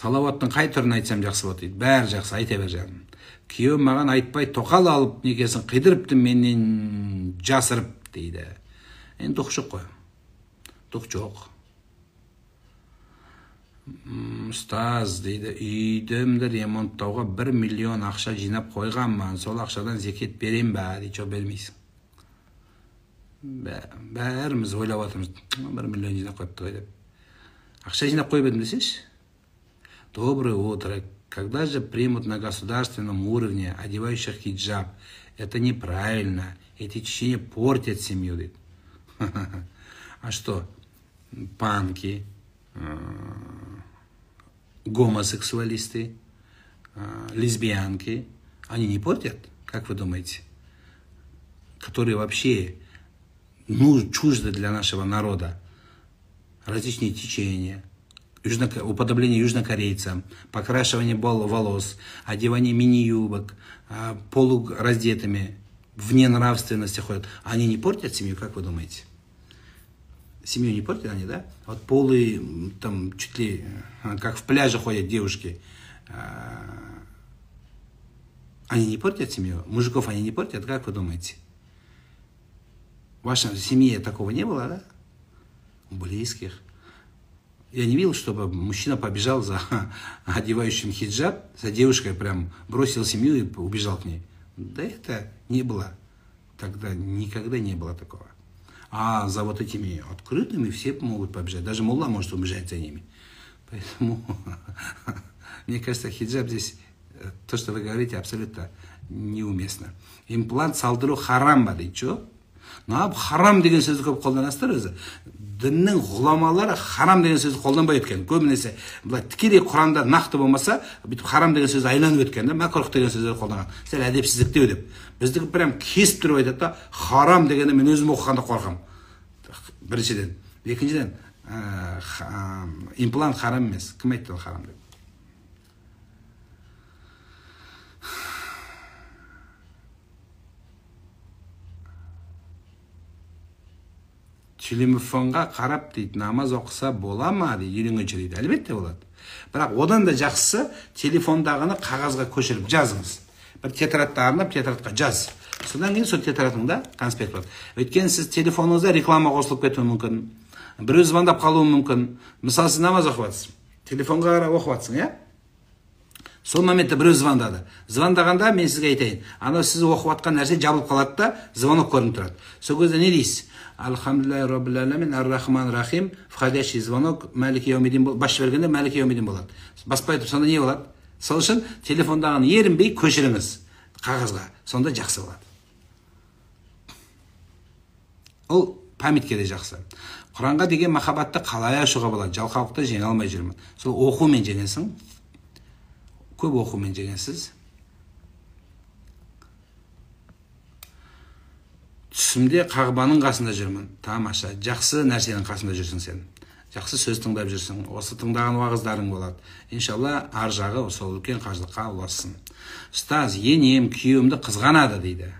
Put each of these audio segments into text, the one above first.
Салауаттың қай түрін айтсам жақсы болады дейді. Бәрі жақсы, айта бер жаным. Күйеуім маған айтпай тоқал алып некесін қидырыпты, менен жасырып дейді. Енді дух жоқ қой. Дух жоқ. Ұстаз дейді, үйдімді ремонттауға 1 миллион ақша жинап қойғанмын. Сол ақшадан зекет берем ба дейді. Жоқ, бермейсің. Бәріміз ойлап жатырмыз, 1 миллион жинап қойыпты ғой деп. Ақша жинап қойып едім десеңші. Доброе утро. Когда же примут на государственном уровне одевающих хиджаб? Это неправильно. Эти течения портят семью. Говорит. А что? Панки, гомосексуалисты, лесбиянки, они не портят, как вы думаете? Которые вообще, ну, чужды для нашего народа. Различные течения. Уподобление южнокорейцам, покрашивание волос, одевание мини-юбок, полураздетыми, вне нравственности ходят. Они не портят семью, как вы думаете? Семью не портят они, да? Вот полы, там, чуть ли, как в пляже ходят девушки, они не портят семью? Мужиков они не портят, как вы думаете? В вашей семье такого не было, да? У близких. Я не видел, чтобы мужчина побежал за одевающим хиджаб, за девушкой прям бросил семью и убежал к ней. Да это не было. Тогда никогда не было такого. А за вот этими открытыми все могут побежать. Даже мулла может убежать за ними. Поэтому, мне кажется, хиджаб здесь, то, что вы говорите, абсолютно неуместно. Имплант салдыру харам ба дейді, чё? Харам деген сөзді көп қолданасыздар өзі. Діннің ғұламалары харам деген сөзді қолданбай өткен. Көбінесе былай тікелей Құранда нақты болмаса, бүйтіп харам деген сөзді айланып өткен, да, мәкрух деген сөздерді қолданған. Сәл әдепсіздіктеу деп. Біздікі прям кесіп тұрып айтады да, харам дегенде мен өзім оқығанда қорқамын. Біріншіден. Екіншіден, имплант харам емес. Кім айтты ол харам деп? Телефонға қарап дейді, намаз оқыса бола ма дейді, үйренгенше дейді. Әлбетте болады. Бірақ одан да жақсысы телефондағыны қағазға көшіріп жазыңыз. Бір тетрадты арнап тетрадқа жаз. Содан кейін сол тетрадыңда конспект болады. Өйткені сіз телефоныңызда реклама қосылып кетуі мүмкін. Біреу звондап қалуы мүмкін. Мысалы, сіз намаз оқып жатсыз. Телефонға қарап оқып жатсың, иә? Сол моментте біреу звондады. Звондағанда мен сізге айтайын, анау сіз оқып жатқан нәрсе жабылып қалады да, звонок көрініп тұрады. Сол кезде не дейсіз? Альхамдулиллахи роббил аламин, ар-рахман рахим, входящий звонок, малики яумиддин, бас жібергенде малики яумиддин болады. Баспай тұрып сонда не болады? Сол үшін телефондағыны ерінбей көшіріңіз қағазға. Сонда жақсы болады. Ол памятке де жақсы. Құранға деген махаббатты қалай ашуға болады? Жалқаулықты жеңе алмай жүрмін. Сол оқумен жеңесің. Көп оқумен жеңесіз. Түсімде Қағбаның қасында жүрмін. Тамаша, жақсы нәрсенің қасында жүрсің сен. Жақсы сөз тыңдап жүрсің. Осы тыңдаған уағыздарың болады. Иншалла, ар жағы сол үлкен қажылыққа ұлассын. Ұстаз, енем күйеуімді қызғанады дейді.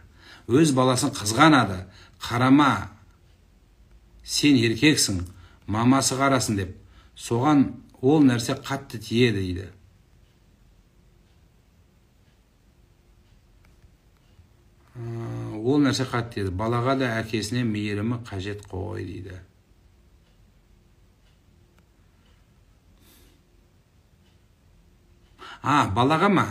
Өз баласын қызғанады. Қарама, сен еркексің, мамасы қарасын деп. Соған ол нәрсе қатты тиеді дейді. Ол нәрсе қатты тиеді. Балаға да әкесіне мейірімі қажет қой дейді. А, балаға ма?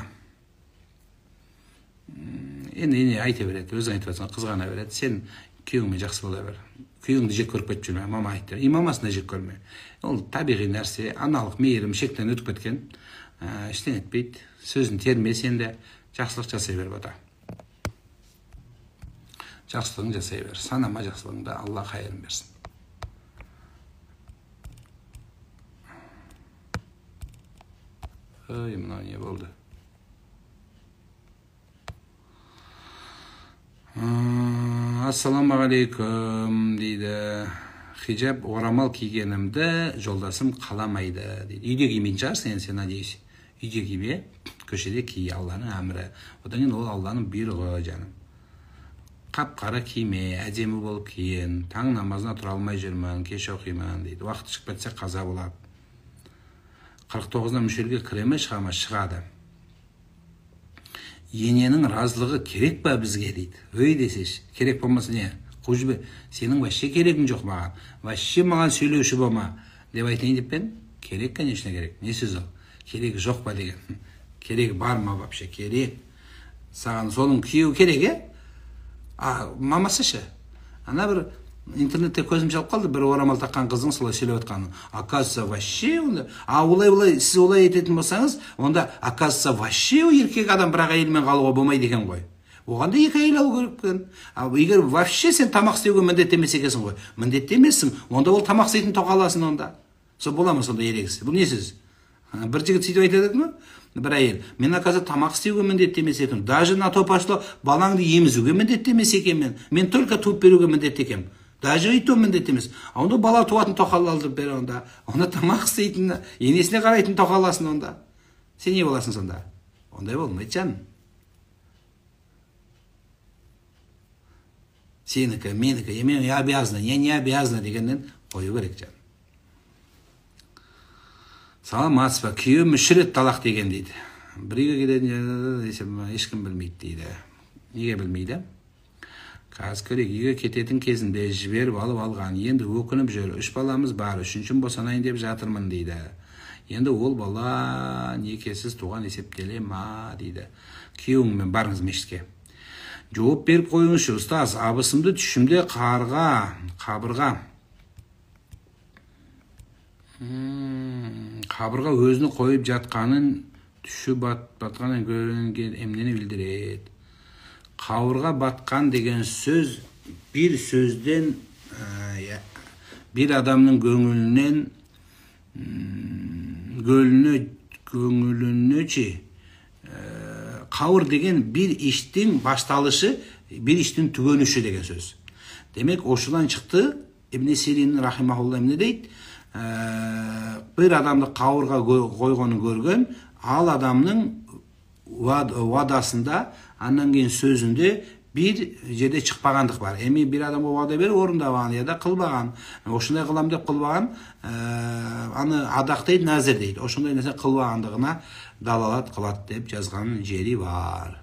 Енді ене айта береді, өзің айтып жатсаң, қызғана береді. Сен күйеуіңмен жақсы бола бер. Күйеуіңді жек көріп кетіп жүрме, мама айтты. И мамасын да жек көрме. Ол табиғи нәрсе, аналық мейірім шектен өтіп кеткен. Ештеңе етпейді. Сөзін терме, сен де жақсылық жасай бер, бата. Жақсылығын жасай бер. Санама жақсылығыңды, Алла қайырын берсін. Ой, мынау не болды? Ассалаумағалейкум дейді. Хиджаб орамал кигенімді жолдасым қаламайды дейді. Үйде кимейтін шығарсың енді сен, надеюсь. Үйде киме, көшеде ки, Алланың әмірі. Одан кейін ол Алланың бұйрығы, жаным. Қап-қара киме, әдемі болып киін. Таң намазына тұра алмай жүрмін, кеш оқимын дейді. Уақыт шығып кетсе қаза болады. 49-дан мүшелге кіре ме, шыға ма? Шығады. Ененің разылығы керек па бізге дейді. Өй десеші, керек болмаса не? Қуып жібер. Сенің вообще керегің жоқ маған. Вообще маған сөйлеуші болма деп айтайын деп пе едім? Керек, конечно, керек. Не сөз ол? Керегі жоқ па деген. Керегі бар ма вообще? Керек. Саған соның күйеуі керек, е? А мамасы ше? Ана бір интернетте көзім шалып қалды, бір орамал таққан қыздың солай сөйлеп жатқанын. Оказывается, вообще онда, а олай олай сіз олай ететін болсаңыз, онда оказывается вообще еркек адам бірақ әйелмен қалуға болмайды екен ғой. Оған да екі әйел алу керек екен. А егер вообще сен тамақ істеуге міндетті емес екенсің ғой, міндетті емессің, онда ол тамақ істейтін тоқа аласың онда. Сол бола ма сонда ерегіс? Бұл не сөз? Бір жігіт сөйтіп айтады ма? Бір әйел, мен оказывается тамақ істеуге міндетті емес екенмін. Даже на то пошло, балаңды емізуге міндетті емес екенмін. Мен только туып беруге міндетті екенмін. Даже и то міндетті емес. А онда бала туатын тоқал алдырып бер онда. Онда тамақ істейтін, енесіне қарайтын тоқал аласың онда. Сен не боласың сонда? Ондай болмайды, жаным. Сенікі, менікі, мен я обязана, я не обязана дегеннен қою керек, жаным. Саламатсыз ба? Күйеуім 3 рет талақ деген дейді. Бір үйге келетін десем, ешкім білмейді дейді. Неге білмейді? Қазір көрейік, үйге кететін кезінде жіберіп алып алған. Енді өкініп жүр. 3 баламыз бар, 3-шім босанайын деп жатырмын дейді. Енді ол бала некесіз туған есептеле ма дейді. Күйеуіңмен барыңыз мешітке. Жауап беріп қойыңызшы, ұстаз, абысымды түсімде қабырға өзіні қойып жатқанын түсі батқанын көрген емнені білдіреді. Қабырға батқан деген сөз бір сөзден, бір адамның көңілінен көңілінечі қауыр деген бір іштің башталышы, бір іштің түгөнүшү деген сөз. Демек, ошодан чыкты. Ибн Сирин рахимахулла эмне дейт? Бір адамды қауырға койгонун көргөн, ал адамның вадасында, андан кийин сөзүндө бир жерде чыкпагандык бар. Эми бир адамга вада берип орундабаган я да кылбаган, ошондой кылам деп кылбаган, аны адак дейт, назир дейт. Ошондой нерсе кылбагандыгына далалат кылат деп жазган жери бар.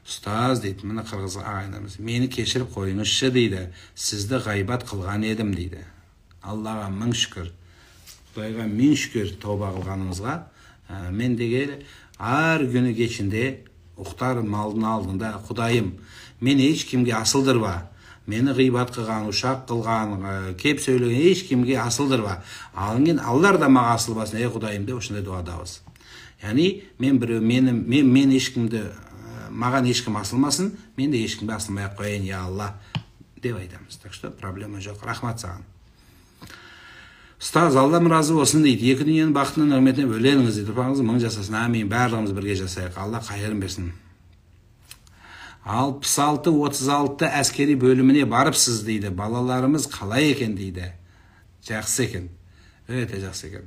Ұстаз дейді, мына қырғыз ағайындарымыз, мені кешіріп қойыңызшы дейді, сізді ғайбат қылған едім дейді. Аллаға мың шүкір, Құдайға мың шүкір тауба қылғаныңызға. Мен деген әр күні кешінде ұқтар малдың алдында, Құдайым, мен ешкімге асылдырба, мені ғибат қылған, ұшақ қылған, кеп сөйлеген ешкімге асылдырба. Ал кейін Аллар да маған асылбасын, ей Құдайым деп осындай дуадабыз. Яғни мен біреу мен ешкімді, маған ешкім асылмасын, мен де ешкімге асылмай ақ қояйын, я Алла деп айтамыз. Так что проблема жоқ. Рахмат саған. Ұстаз, Аллам разы болсын дейді. Екі дүниенің бақытына, нығметіне бөленіңіз дейді. Ұрпағыңыз мың жасасын. Әмин. Барлығымыз бірге жасайық. Алла қайырын берсін. 66-36 әскери бөліміне барыпсыз дейді. Балаларымыз қалай екен дейді. Жақсы екен. Өте жақсы екен.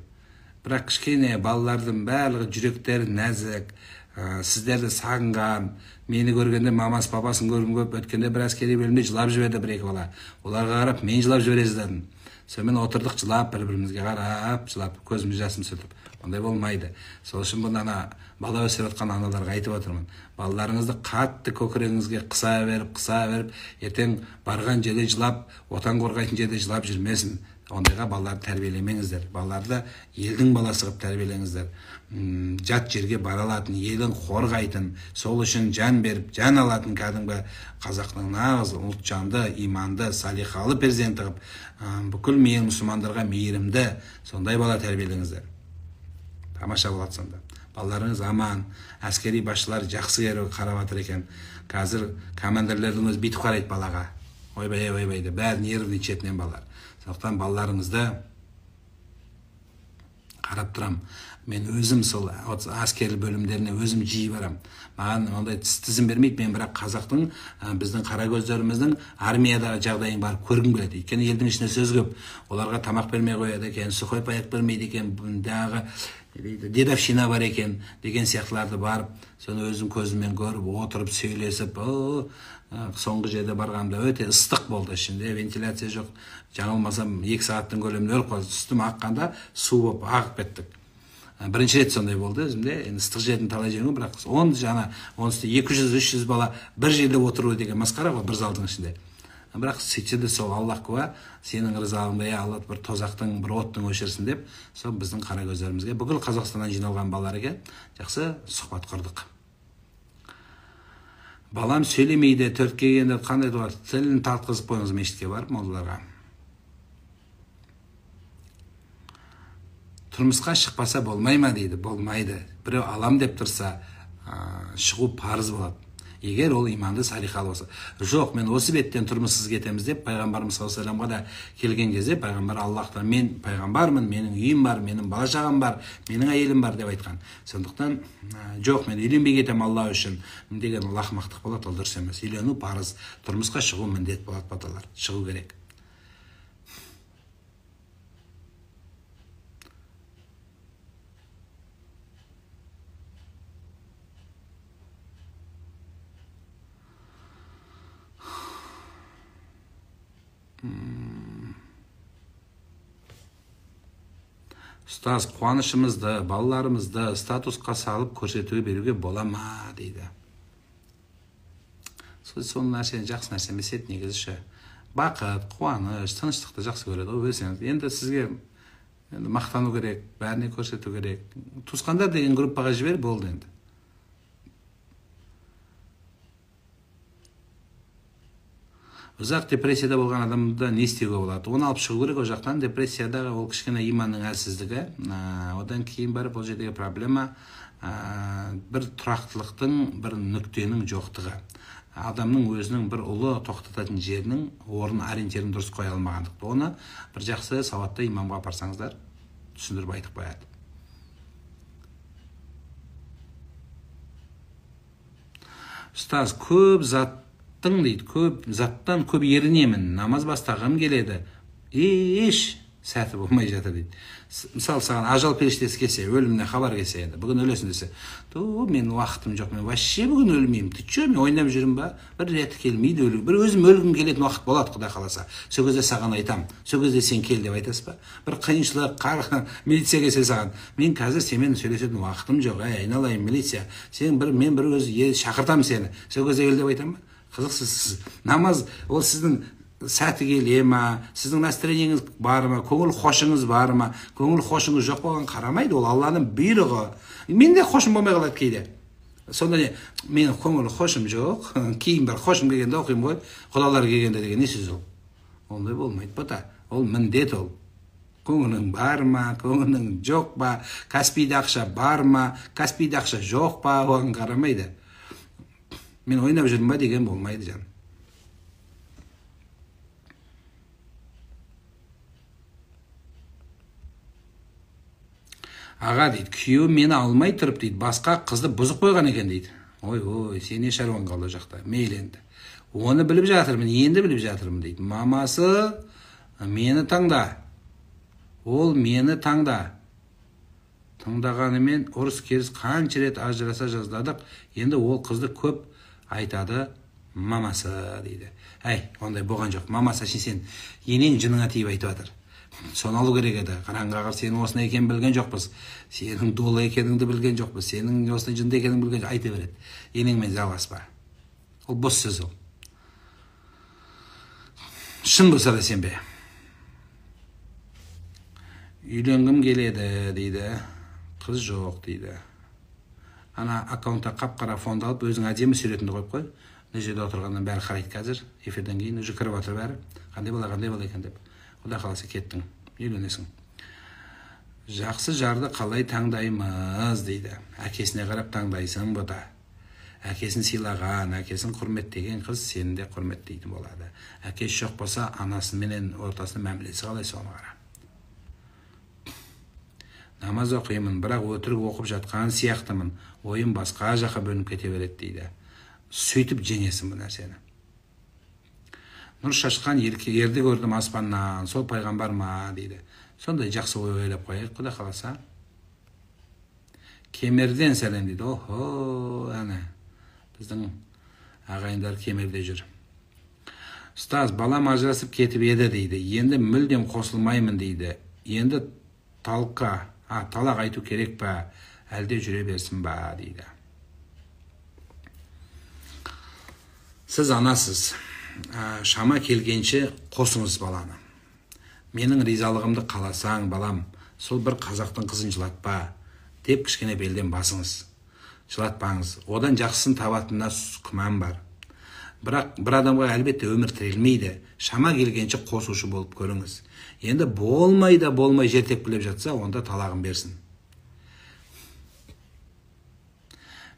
Бірақ кішкене балалардың барлығы жүректері нәзік, сіздерді сағынған, мені көргенде мамасы папасын көргім көп, өткенде бір әскери бөлімде жылап жіберді бір екі бала. Оларға қарап мен жылап жібере жаздадым. Сонымен отырдық жылап, бір-бірімізге қарап, жылап, көзіміз жасын сүртіп. Ондай болмайды. Сол үшін бұны ана бала өсіріп жатқан аналарға айтып отырмын. Балаларыңызды қатты көкірегіңізге қыса беріп, қыса беріп, ертең барған жерде жылап, отан қорғайтын жерде жылап жүрмесін. Ондайға балаларды тәрбиелемеңіздер. Балаларды елдің баласы қылып тәрбиелеңіздер. Жат жерге бара алатын, елін қорғайтын, сол үшін жан беріп, жан алатын кәдімгі қазақтың нағыз ұлтжанды, иманды, салиқалы перзенті қылып, бүкіл мұсылмандарға мейірімді сондай бала тәрбиелеңіздер. Тамаша болады сонда. Балаларыңыз аман, әскери басшылар жақсы қарап жатыр екен. Қазір командирлердің өзі бүйтіп қарайды балаға. Ойбай, ойбай деп, бәрі нервный шетінен балалар. Сондықтан балаларыңызды қарап тұрам. Мен өзім сол әскери бөлімдеріне өзім жиі барам. Маған ондай тізім бермейді, мен бірақ қазақтың, біздің қара көздеріміздің армиядағы жағдайын барып көргім келеді. Өйткені елдің ішінде сөз көп. Оларға тамақ бермей қояды екен, сухой паек бермейді екен, дағы дейді, дедовщина бар екен деген сияқтыларды барып, соны өзім көзіммен көріп, отырып сөйлесіп, соңғы жерде барғанда өте ыстық болды, ішінде вентиляция жоқ, жаңылмасам 2 сағаттың көлемінде өліп қалдым. Үстім аққанда су болып ағып кеттік. Бірінші рет сондай болды өзімде. Енді ыстық жердің талай жерін, бірақ он жаңа оның үстіне 200-300 бала бір жерде отыру деген масқара ғой, бір залдың ішінде. Бірақ сөйтсе де сол Аллах куә, сенің ризалығыңда, я Алла, бір тозақтың, бір оттың өшірсін деп, сол біздің қара көздерімізге бүкіл Қазақстаннан жиналған балалар екен, жақсы сұхбат құрдық. Балам сөйлемейді, 4-ке келгенде қандай дұға, тілін тартқызып қойыңыз мешітке барып молдаларға. Тұрмысқа шықпаса болмай ма дейді, болмайды. Біреу алам деп тұрса, шығу парыз болады. Егер ол иманды салиқалы болса. Жоқ, мен осы беттен тұрмыссыз кетеміз деп пайғамбарымыз саллаллаху алейхи вассаламға да келген кезде пайғамбар Аллахтан мен пайғамбармын, менің үйім бар, менің бала шағам бар, менің әйелім бар деп айтқан. Сондықтан жоқ, мен үйленбей кетемін Алла үшін деген ол ақымақтық болады, ол дұрыс емес. Үйлену парыз, тұрмысқа шығу міндет болады, баталар, шығу керек. Ұстаз, қуанышымызды, балаларымызды статусқа салып көрсетуге беруге бола ма дейді. Сол нәрсені жақсы нәрсе емес еді негізі ше. Бақыт, қуаныш, тыныштықты жақсы көреді ғой өзіңіз. Енді сізге енді мақтану керек, бәріне көрсету керек. Туысқандар деген группаға жібер, болды енді. Ұзақ депрессияда болған адамда не істеуге болады? Оны алып шығу керек ол жақтан. Депрессиядағы ол кішкене иманның әлсіздігі. Одан кейін барып ол жердегі проблема бір тұрақтылықтың, бір нүктенің жоқтығы. Адамның өзінің бір ұлы тоқтататын жерінің орын, ориентирін дұрыс қоя алмағандық. Оны бір жақсы сауатты имамға апарсаңыздар, түсіндіріп айтып қояды. Ұстаз, көп зат дейді, көп заттан көп ерінемін, намаз бастағым келеді, еш сәті болмай жатыр дейді. Мысалы, саған ажал періштесі келсе, өлімнен хабар келсе, енді бүгін өлесің десе, ту, мен уақытым жоқ, мен вообще бүгін өлмеймін, ты че, мен ойнап жүрмін ба? Бір реті келмейді өлу. Бір өзім өлгім келетін уақыт болады, Құдай қаласа. Сол кезде саған айтам, сол кезде сен кел деп айтасыз ба? Бір қиыншылық, қар, милиция келсе саған, мен қазір сенімен сөйлесетін уақытым жоқ, әй, айналайын милиция, сен бір, мен бір өзі шақыртамын сені, сол кезде кел деп айтам ба? Қызықсыз. Намаз ол сіздің сәті келе ма, сіздің настроениеңіз бар ма, көңіл хошыңыз бар ма, көңіл хошыңыз жоқ болған қарамайды, ол Алланың бұйрығы. Мен де хошым болмай қалады кейде. Сонда не, мен көңіл хошым жоқ, кейін бір хошым келгенде оқимын ғой, құдалар келгенде деген не сөз ол? Ондай болмайды, бата. Ол міндет ол. Көңілің бар ма, көңілің жоқ па, Каспийде ақша бар ма, Каспийде ақша жоқ па, оған қарамайды. Мен ойнап жүрмін ба деген болмайды жан. Аға дейді, күйеуім мені алмай тұрып дейді, басқа қызды бұзып қойған екен дейді. Ой, ой, сен не шаруаң қалды ол жақта? Мейлі енді. Оны біліп жатырмын, енді біліп жатырмын дейді. Мамасы мені таңда. Ол мені таңда. Тыңдағанымен ұрыс-керіс қанша рет ажыраса жаздадық. Енді ол қызды көп айтады мамасы дейді. Әй, ондай болған жоқ. Мамасы әшейін сен енең жыныңа тиіп айтып жатыр. Соны алу керек еді. Қараңғы сенің осындай екенін білген жоқпыз. Сенің долы екеніңді білген жоқпыз. Сенің осындай жынды екеніңді білген жоқ. Айта береді. Енеңмен жалғаспа. Ол бос сөз ол. Шын болса да сенбе. Үйленгім келеді дейді. Қыз жоқ дейді. Ана аккаунтта қап-қара фонды алып, өзің әдемі суретіңді қойып қой. Мына жерде отырғаннан бәрі қарайды қазір. Эфирден кейін уже кіріп отыр бәрі. Қандай бала, қандай бала екен деп. Құдай қаласа кеттің, үйленесің. Жақсы жарды қалай таңдаймыз дейді. Әкесіне қарап таңдайсың бұда. Әкесін сыйлаған, әкесін құрметтеген қыз сені де құрметтейтін болады. Әкесі жоқ болса, анасыменен ортасында мәмілесі қалай, соны қара. Намаз оқимын, бірақ өтірік оқып жатқан сияқтымын. Ойым басқа жаққа бөлініп кете береді дейді. Сөйтіп жеңесің бұл нәрсені. Нұр шашқан ерді көрдім аспаннан, сол пайғамбар ма дейді. Сондай жақсы ой ойлап қояйық, Құдай қаласа. Кемерден сәлем дейді. Охо, әне біздің ағайындар Кемерде жүр. Ұстаз, балам ажырасып кетіп еді дейді. Енді мүлдем қосылмаймын дейді. Енді талақ айту керек па, әлде жүре берсін ба дейді. Сіз анасыз, шама келгенше қосыңыз баланы. Менің ризалығымды қаласаң, балам, сол бір қазақтың қызын жылатпа деп кішкене белден басыңыз. Жылатпаңыз. Одан жақсысын табатынына күмән бар. Бірақ бір адамға әлбетте өмір тірелмейді. Шама келгенше қосушы болып көріңіз. Енді болмай да болмай жер тепкілеп жатса, онда талағын берсін.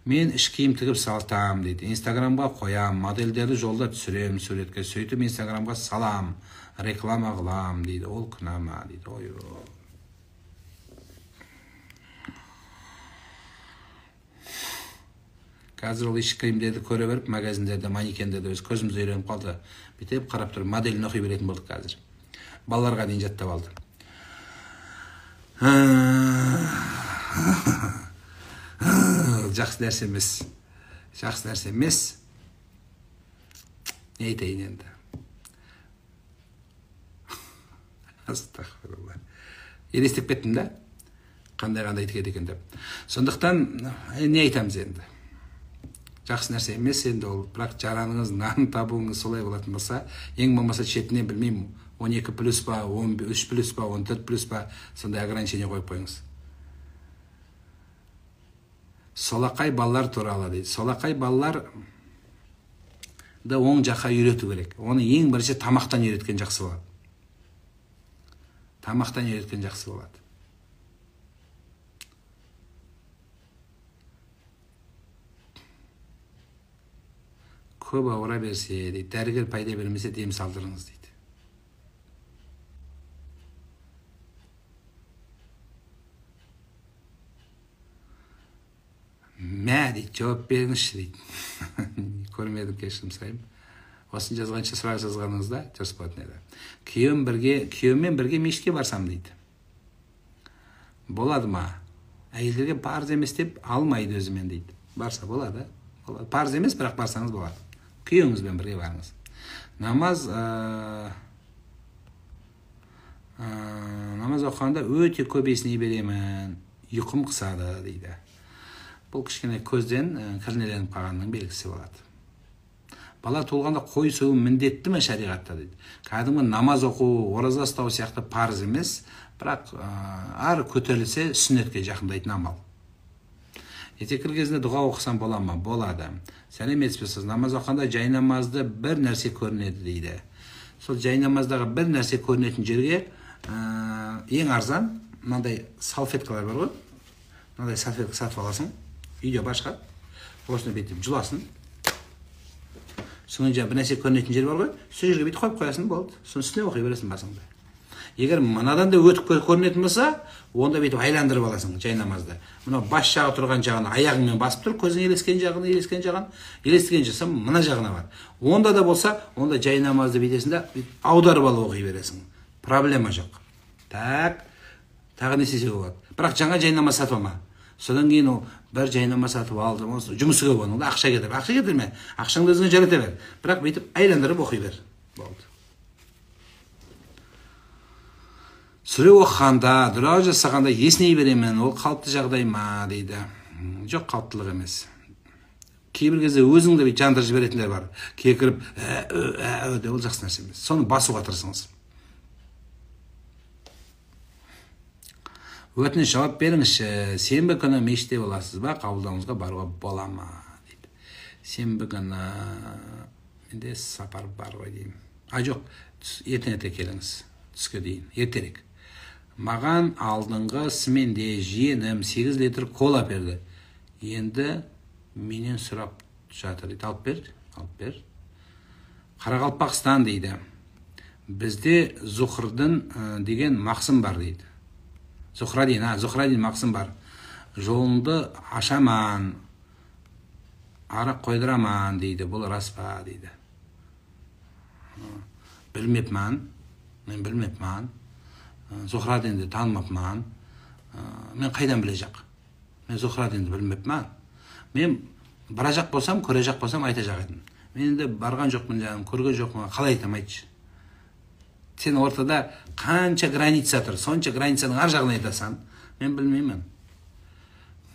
Мен іш киім тігіп салтам дейді. Инстаграмға қоям, модельдерді жолда түсірем суретке, сөйтіп Инстаграмға салам, реклама қылам дейді. Ол күнә ма дейді. Ой. Қазір ол іш киімдерді көре беріп, магазиндерде, манекендерде өз көзіміз үйреніп қалды. Бүйтіп қарап тұрып, моделін оқи беретін болдық қазір. Балаларға дейін жаттап алды. Жақсы нәрсе емес. Жақсы нәрсе емес. Не айтайын енді? Астағфирулла. Елестеп кеттім да? Қандай-қандай тігеді екен деп. Сондықтан не айтамыз енді? Жақсы нәрсе емес енді ол, бірақ жараныңыз, нан табуыңыз солай болатын болса, ең болмаса шетінен білмеймін, 12 плюс па, 13 плюс па, 14 плюс па, сондай ограничение қойып қойыңыз. Солақай балалар туралы дейді. Солақай балаларды оң жаққа үйрету керек. Оны ең бірінші тамақтан үйреткен жақсы болады. Тамақтан үйреткен жақсы болады. Көп ауыра берсе дейді, дәрігер пайда бермесе дем салдырыңыз дейді. Мә дейді, жауап беріңізші дейді. Көрмедім, кешірім сұраймын. Осыны жазғанша сұрақ жазғаныңызда дұрыс болатын еді. Күйеуіммен бірге мешітке барсам дейді. Болады ма? Әйелдерге парыз емес деп алмайды өзімен дейді. Барса болады. Парыз емес, бірақ барсаңыз болады. Күйеуіңізбен бірге барыңыз. Намаз оқығанда өте көп есіней беремін, ұйқым қысады дейді. Бұл кішкене көзден кірнеленіп қалғанның белгісі болады. Бала туылғанда қой сою міндетті ме шариғатта дейді. Кәдімгі намаз оқу, ораза ұстау сияқты парыз емес, бірақ ары көтерілсе сүннетке жақындайтын амал. Етеккір кезінде дұға оқысам бола ма? Болады. Сәлеметсіз бе сіз? Намаз оқығанда жай намазды бір нәрсе көрінеді дейді. Сол жай намаздағы бір нәрсе көрінетін жерге ең арзан мынандай салфеткалар бар ғой. Мынандай салфетка сатып аласың. Үйде бар шығар. Осыны бүйтіп жұласың. Содан жаңа бір нәрсе көрінетін жер бар ғой. Сол жерге бүйтіп қойып қоясың, болды. Соның үстіне оқи бересің басыңды. Егер мынадан да өтіп көрінетін болса, онда бүйтіп айландырып аласың жай намазды. Мынау бас жағы тұрған жағын аяғыңмен басып тұр, көзің елескен жағын, елескен жағын, елестеген жасам мына жағына бар. Онда да болса, онда жай намазды бүйтесің да, аударып алып оқи бересің. Проблема жоқ. Так, тағы не істесе болады. Бірақ жаңа жай намаз сатып алма. Содан кейін ол бір жай намаз сатып алды, жұмысы көп оның, ақша кетір. Ақша кетірме, ақшаңды өзіңе жарата бер. Бірақ бүйтіп айландырып оқи бер. Болды. Сүре оқығанда, дұға жасағанда есіней беремін, ол қалыпты жағдай ма дейді. Жоқ, қалыптылық емес. Кейбір кезде өзіңді бүйтіп жандырып жіберетіндер бар. Кекіріп, ә, деп, ол жақсы нәрсе емес. Соны басуға тырысыңыз. Өтініш жауап беріңізші. Сенбі күні мешітте боласыз ба? Қабылдауыңызға баруға бола ма дейді. Сенбі күні менде сапар бар ғой деймін. А жоқ, ертең ерте келіңіз. Түске дейін, ертерек. Маған алдыңғы сменде жиенім 8 литр кола берді. Енді менен сұрап жатыр дейді. Алып бер, алып бер. Қарақалпақстан дейді. Бізде Зухрдин деген мақсым бар дейді. Зухрадин, Зухрадин мақсым бар. Жолыңды ашаман, арақ қойдыраман дейді. Бұл рас па дейді. Білмепман, мен білмепман. Зухрадинді танымапман. Мен қайдан біле жақ? Мен Зухрадинді білмеппін. Мен бара жақ болсам, көре жақ болсам айта жақ едім. Мен енді барған жоқпын, жаным, көрген жоқпын, қалай айтам, айтшы. Сен ортада қанша граница тұр, сонша границаның ар жағын айтасың. Мен білмеймін.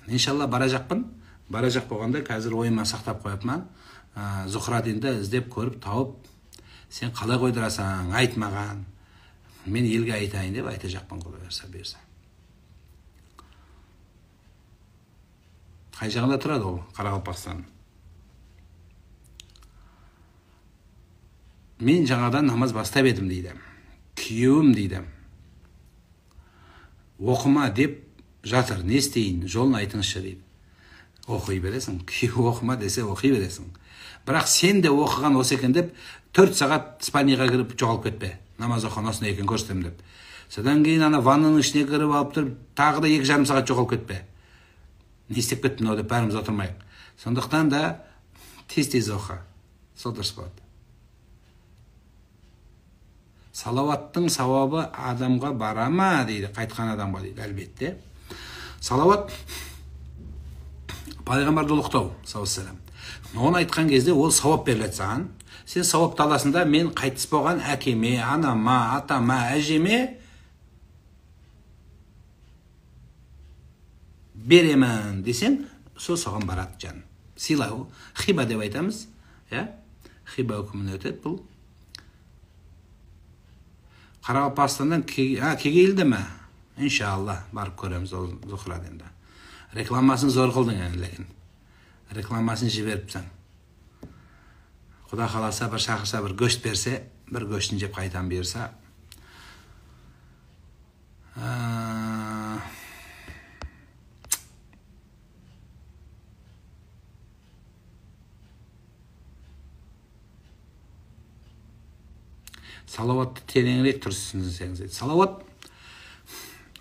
Иншалла бара жақпын. Бара жақ болғанда қазір ойыма сақтап қойыпмын. Зухрадинді іздеп көріп тауып, сен қалай қойдырасың, айт маған. Мен елге айтайын деп айта жақпын, құдай берсе бұйырса. Қай жағында тұрады ол Қарақалпақстан? Мен жаңадан намаз бастап едім дейді. Күйеуім дейді. Оқыма деп жатыр, не істейін, жолын айтыңызшы дейді. Оқи бересің, күйеу оқыма десе оқи бересің. Бірақ сен де оқыған осы екен деп 4 сағат спальныйға кіріп жоғалып кетпе. Намаз оқыған осындай екен көрсетемін деп. Содан кейін ана ваннаның ішіне кіріп алып тұрып, тағы да 2,5 сағат жоғалып кетпе. Не істеп кеттім мынау деп бәріміз отырмайық. Сондықтан да тез-тез оқы. Сол дұрыс болады. Салауаттың сауабы адамға бара ма дейді, қайтқан адамға дейді, әлбетте. Салауат пайғамбарды ұлықтау, саллаллаху. Оны айтқан кезде ол сауап беріледі саған. Сен сауапты аласың да, мен қайтыс болған әкеме, анама, атама, әжеме беремін десең, сол соған барады жан. Сыйлау, хиба деп айтамыз, иә? Хиба үкіміне өтеді бұл. Қарақалпақстаннан Кегейлді ме? Иншалла барып көреміз ол Зухрадинді. Рекламасын зор қылдың енді, лекін. Рекламасын жіберіпсің. Құда қаласа бір шақырса, бір көшт берсе, бір көштін жеп қайтам бұйырса. Салауатты тереңірек түсінсеңіз дейді. Салауат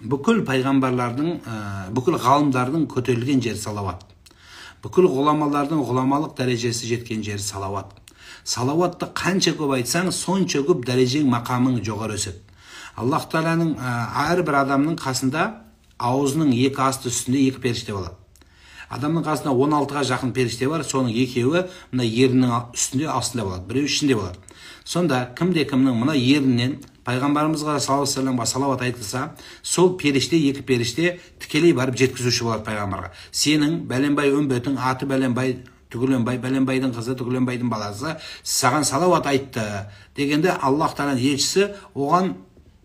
бүкіл пайғамбарлардың, бүкіл ғалымдардың көтерілген жері салауат. Бүкіл ғұламалардың ғұламалық дәрежесі жеткен жері салауат. Салауатты қанша көп айтсаң, сонша көп дәрежең, мақамың жоғары өседі. Аллаһ тағаланың әрбір адамның қасында аузының екі асты үстінде екі періште болады. Адамның қасында 16-ға жақын періште бар, соның екеуі мына еріннің үстінде, астында болады, біреуі ішінде болады. Сонда кімде кімнің мына еріннен пайғамбарымызға саллаллаху алейхи вассаламға салауат айтылса, сол періште, екі періште тікелей барып жеткізуші болады пайғамбарға. Сенің бәленбай үмбетің, аты бәленбай, түгіленбай, бәленбайдың қызы, түгіленбайдың баласы саған салауат айтты дегенде, Аллаһ тағаланың елшісі оған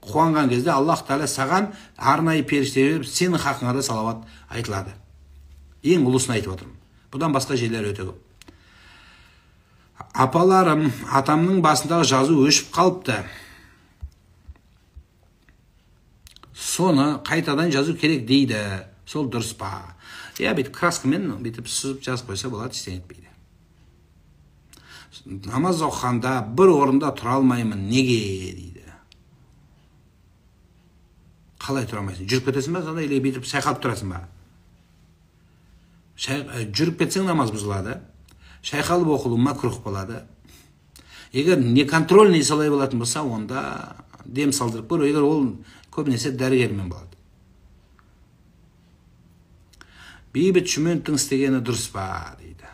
қуанған кезде Аллаһ тағала саған арнайы періште беріп, сенің хақыңа да салауат айтылады. Ең ұлысын айтып отырмын. Бұдан басқа жерлер өте көп. Апаларым, атамның басындағы жазу өшіп қалыпты. Соны қайтадан жазу керек дейді. Сол дұрыс па? Я бүйтіп краскамен бүйтіп сызып жазып қойса болады, ештеңе етпейді. Намаз оқығанда бір орында тұра алмаймын, неге дейді. Қалай тұра алмайсың? Жүріп кетесің ба сонда, или бүйтіп шайқалып тұрасың ба? Жүріп кетсең намаз бұзылады. Шайқалып оқылу макрух болады. Егер неконтрольный солай болатын болса, онда дем салдырып көр. Егер ол көбінесе дәрігермен болады. Бейбіт Шүменовтің істегені дұрыс па дейді.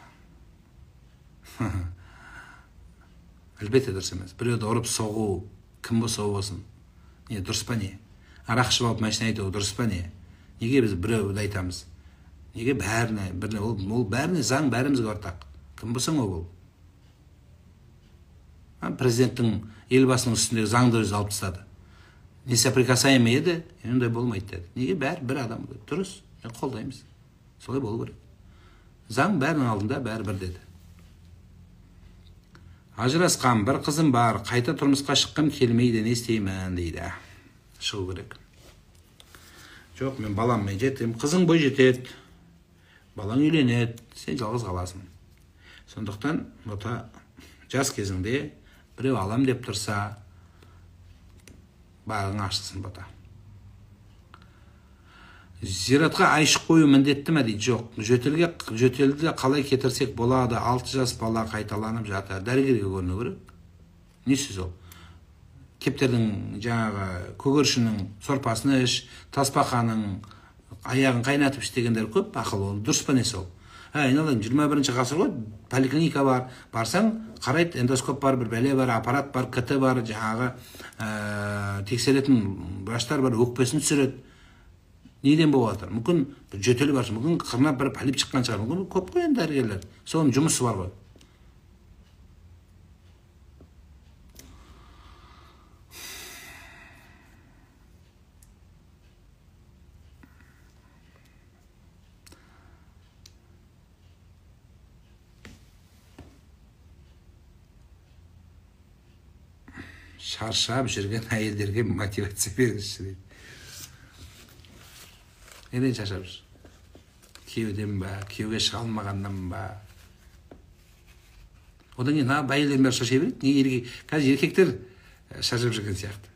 Әлбетте дұрыс емес. Біреуді ұрып соғу, кім болса болсын. Не дұрыс па не? Арақ ішіп алып машина айдау дұрыс па не? Неге біз біреуді айтамыз? Неге бәріне, біріне, ол бәріне заң бәрімізге ортақ. Кім болсаң ол бол. Президенттің, елбасының үстіндегі заңды өзі алып тастады. Несоприкасаемый еді, ондай болмайды деді. Неге бәрі бір адам? Дұрыс, мен қолдаймыз. Солай болу керек. Заң бәрінің алдында бәрі бір деді. Ажырасқан бір қызым бар, қайта тұрмысқа шыққым келмейді, не істеймін дейді. Шығу керек. Жоқ, мен баламмен жетем, қызың бой жетеді, балаң үйленеді, сен жалғыз қаласың. Сондықтан бота жас кезіңде біреу алам деп тұрса, бағың ашылсын бота. Зиратқа айшық қою міндетті ме дейді? Жоқ. Жөтелді қалай кетірсек болады? 6 жас бала қайталанып жатыр. Дәрігерге көріну керек. Не сөз ол? Кептердің жаңағы көгершіннің сорпасын іш, тасбақаның Аяғын қайнатып іш дегендер көп, ақыл ол. Дұрыс па несі ол? Айналайын, 21 ғасыр ғой, поликлиника бар, барсаң қарайды, эндоскоп бар, бір бәле бар, аппарат бар, КТ бар, жаңағы тексеретін врачтар бар, өкпесін түсіреді. Неден болып жатыр? Мүмкін бір жөтелі бар, мүмкін қырнап бір полип шыққан шығар, мүмкін көп қой енді дәрігерлер. Соның жұмысы бар ғой. Шаршап жүрген әйелдерге мотивация беріңізші дейді. Неден шаршап жүр? Күйеуден ба, күйеуге шыға алмағаннан ба? Одан кейін әйелдердің бәрі шаршай береді. Неге еркек? Қазір еркектер шаршап жүрген сияқты.